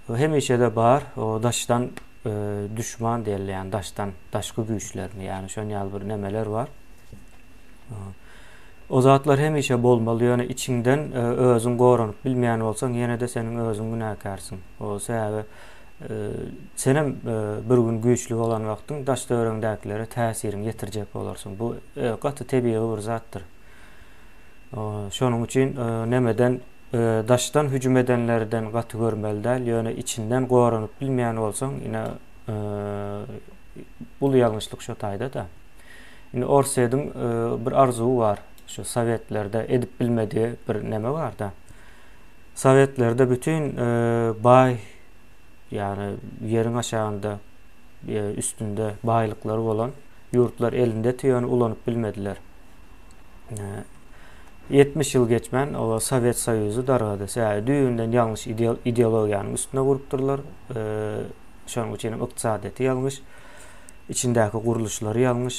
Hemişe-de bar, o daşdan duşman diýilýän daşdan, daşky güýçlermi, ýagny şon ýaly bir nemeler bar. O zatlar hemişe bolmaly, ýöne içiňden özüň goranyp bilmeýän bolsaň, ýene-de seniň özüň günäkärsiň. O sebäbi senem bir gün güýçli bolan wagtyň daş-töweregiňdäkilere täsiriňi ýetirjek bolarsyň. Bu gaty tebigy bir zatdyr. Şonuň üçin nemeden daşdan hüjüm edenlerden gaty görmeli däl, ýöne içinden goranyp bilmeýän bolsaň, ine uly ýalňyşlyk şo taýda-da. Indi Orsýetiň bir arzuwy bar. Şu sowetlerde edip bilmedigi bir neme bar-da. Sowetlerde bütin baý, ýagny ýeriň aşagynda, üstünde baýlyklary bolan ýurtlar elindedi, ýöne ulanyp bilmediler. 70 ýyl geçmän o Sowet Soýuzy dargady. Sebäbi düýbünden ýalňyş ideologiýanyň üstüne gurupdyrlar. Şonuň üçin hem ykdysadyýeti ýalňyş, içindäki gurluşlary ýalňyş.